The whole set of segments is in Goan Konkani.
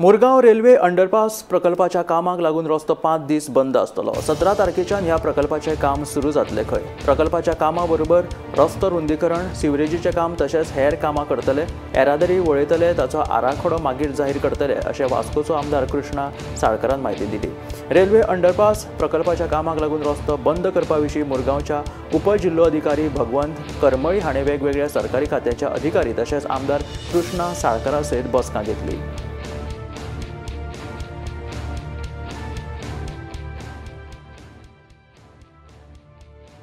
मुरगांव रेल्वे अंडरपास प्रकल्पाच्या कामाक लागून रस्तो 5 दीस बंद आसतलो। 17 तारखेच्यान ह्या प्रकल्पाचें काम सुरू जातलें खंय। प्रकल्पाच्या कामा बरोबर रस्तो रुंदीकरण, सिवरेजीचें काम तशेंच हेर कामां करतले, येरादारी वळयतले, ताचो आराखडो मागीर जाहीर करतले अशें वास्कोचो आमदार कृष्णा साळकरान म्हायती दिली। रेल्वे अंडरपास प्रकल्पाच्या कामाक लागून रस्तो बंद करपा विशीं मुरगांवच्या उपजिल्लोधिकारी भगवंत करमळी हाणें वेगवेगळ्या सरकारी खात्याच्या अधिकारी तशेंच आमदार कृष्णा साळकरा सयत बसका घेतली।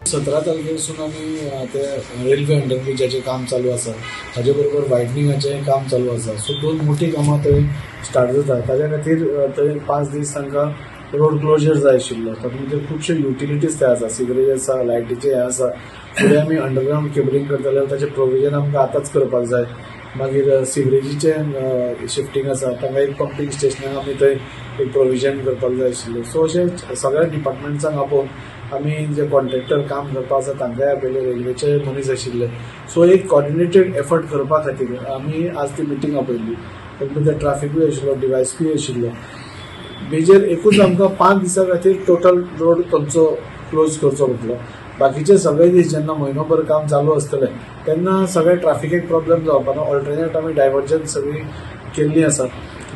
सतरा तारखेसून आमी ते रेल्वे अंडरब्रिजाचें काम चालू आसा, ताजे बरोबर वायडनिंगाचें काम चालू आसा। सो दोन मोठी कामां थंय स्टार्ट जाता, ताज्या खातीर थंय 5 दीस तांकां रोड क्लोजर जाय आशिल्लो। तातूंत भितर खुबशे युटिलिटीज थंय आसा, सिवरेज आसा, लायटीचें हें आसा। फुडें आमी अंडरग्रावंड केबलिंग करतले जाल्यार ताचें प्रोविजन आमकां आतांच करपाक जाय। मागीर सिवरेजीचें शिफ्टींग आसा, तांकां एक पंपींग स्टेशनाक आमी थंय एक प्रोविजन करपाक जाय आशिल्लें। सो अशें सगळ्या डिपार्टमेंट्सांक आपोवन आमी जे कॉन्ट्रॅक्टर काम करपा आसा तांकांय आपयले, रेल्वेचे मनीस आशिल्ले। सो एक कॉर्डिनेटेड एफर्ट करपा खातीर आमी आज ती मिटींग आपयली। तातूंत भितर ट्राफिकूय आशिल्लो, डिवायसपीय आशिल्लो। मेजर एकूच आमकां 5 दिसां खातीर टोटल रोड थंयचो क्लोज करचो पडलो। बाकीचे सगळे दीस जेन्ना म्हयनोभर काम चालू आसतलें तेन्ना सगळे ट्राफिकेक प्रॉब्लम जावपाना। ऑल्टरनेट आमी डायवर्जन सगळी केल्ली आसा,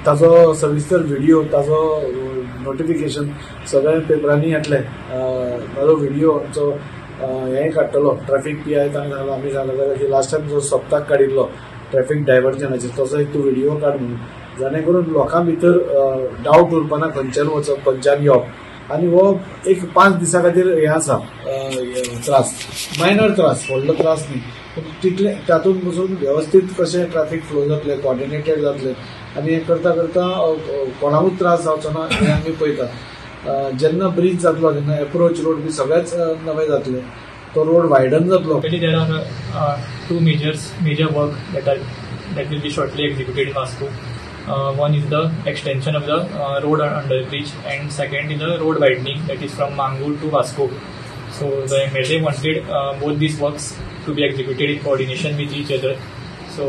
ताजो सविस्तर व्हिडिओ, ताजो नोटिफिकेशन सगळ्या पेपरांनी येतलें। ताजो व्हिडिओ आमचो हें काडटलो ट्राफीक पी I ताणें सांगलां, आमी सांगलां ताका की लास्ट टायम जो सप्ताक काडिल्लो ट्रॅफिक डायवर्जनाचेर तसो एक तूं व्हिडिओ काड म्हणून, जाणे करून लोकां भितर डावट उरपाना खंयच्यान वचप खंयच्यान येवप। आनी हो एक 5 दिसां खातीर हें आसा त्रास, मायनर त्रास, व्हडलो त्रास न्ही, पूण तितले तातूंत पसून वेवस्थीत कशें ट्राफीक फ्लो जातलें, कॉर्डिनेटेड जातलें आनी हें करता करता कोणाकूच त्रास जावचो ना हें आमी पळयता। जेन्ना ब्रीज जातलो तेन्ना एप्रोच रोड बी सगळेच नवे जातले, तो रोड वायडन जातलो। There are two major work that will be shortly executed in Vasco. One is the extension of the road under bridge and second is the road widening, that is from Mangur to Vasco. So the MLA wanted both these works to be executed in coordination with each other. So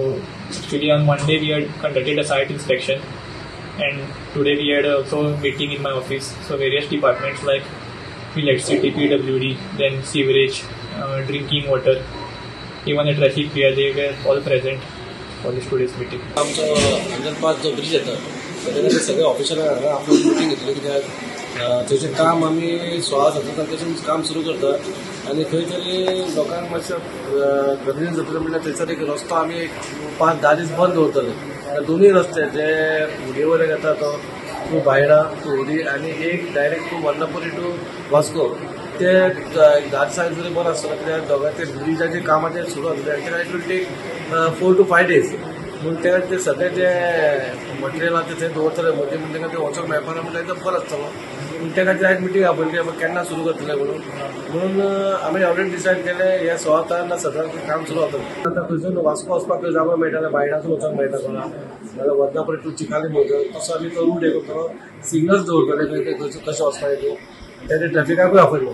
actually on Monday we had conducted a site inspection and today we had also a meeting in my office. So various departments like electricity, PWD, then sewerage, drinking water, even the traffic PI, they were all present for this today's meeting. आमचो अंडरपास जो ब्रिज येता तेन्ना सगळे ऑफिसरांक आपोवन मिटींग घेतली, कित्याक थंयचें काम आमी 16-17 तारखेसून काम सुरू करता आनी खंय तरी लोकांक मातशें कन्विन्स जातलें म्हणल्यार थंयसर एक रस्तो आमी 5-10 दीस बंद दवरतले। दोनूय रस्ते जे हुडी वयल्यान येता तो टू बायणा टू हुडी आनी एक direct two Varunapuri two Vasco, ते 10 दिसांनी जरी बरो आसतलो, कित्याक दोगांय ते ब्रिजाचें कामाचें सुरू जातलें आनी तेका it will take 4 to 5 days. म्हणून ते ते सगळे जे मटेरियल आसा ते थंय दवरतले मदीं, म्हणून तांकां ते वचोंक मेळपाना म्हणल्यार एकदम बरो आसतलो। पूण त्या खातीर आयज मिटींग आपयली केन्ना सुरू करतले म्हणून, म्हणून आमी ऑलरेडी डिसायड केलें हे 16 ना 17 काम सुरू जातलें। आतां खंयसून वास्को वचपाक जागो मेळटा, बायणासून वचोंक मेळटा कोणा, नाल्यार वर्णापुरी टू चिखाली भोंवतलो, तसो आमी तो रूट हे करतलो, सिग्नल्स दवरतले खंय खंयचो कशें वचपाक तें, तेजें ट्रॅफिकाकूय आपयलो।